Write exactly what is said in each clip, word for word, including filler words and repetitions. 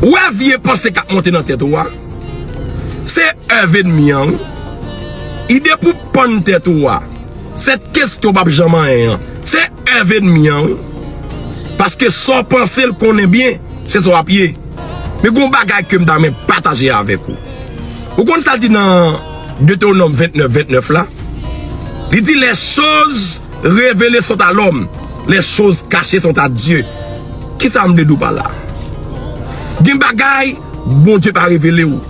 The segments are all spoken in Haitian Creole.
Ou wè vye panse k ap monte nan tèt ou a? Se èv ènmi an, wi. Ide pou pann tèt ou a, sèt kesyon p ap janm anyen an, se èv ènmi an, wi. Paske sa w panse l konnen byen, se sa w ap ye. Men gon bagay ke m ta renmen pataje avèk ou. Ou konn sa l di nan Detewonòm vennèf, vennèf la? Li di, les choses révélées sont à l'homme, les choses cachées sont à Dieu. Kisa m vle di w pa la? Gen bagay Bondye pa revele w.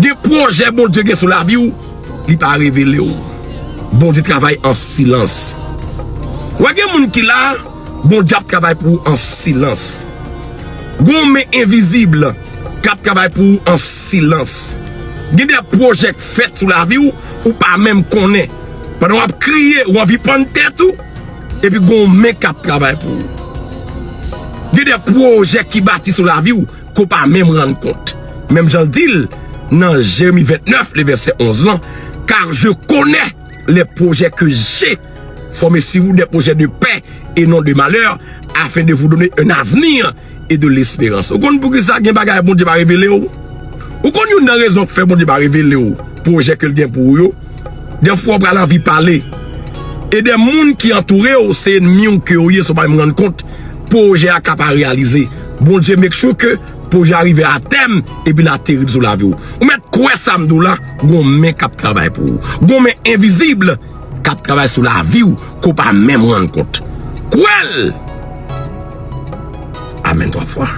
Gen pwojè Bondye gen sou lavi w, li pa revele w. Bondye travay an silans. Wè, gen moun ki la, Bondye ap travay pou ou an silans. Gon men envizib k ap travay pou ou an silans. Gen de pwojè k fèt sou lavi w, ou pa menm konnen. Pandan w ap kriye, ou anvi pann tèt ou, epi gon men k ap travay pou ou. Gen de pwojè ki bati sou lavi w ke w pa menm rann kont. Menm jan l di l nan Jeremi vennèf, le vèsè onz lan, car je connais les projets que j'ai formés sur vous, des projets de paix et non de malheur, afin de vous donner un avenir et de l'espérance. Ou konn poukisa gen bagay Bondye pa revele w? Ou konn youn nan rezon k fè Bondye pa revele w pwojè ke l gen pou ou yo? Dèfwa w pral anvi pale. E de moun ki antoure w, se ènmi w ke yo ye, san w pa menm rann kont. Pwojè a ka pa reyalize. Bondye make sure ke pwojè a rive a tèm, epi l ateri sou lavi w. Ou mèt kwè sa m di w la, gon men k ap travay pou ou. Gon men envizib k ap travay sou lavi w, ke w pa menm rann kont. Kwè l! Amèn twa fwa.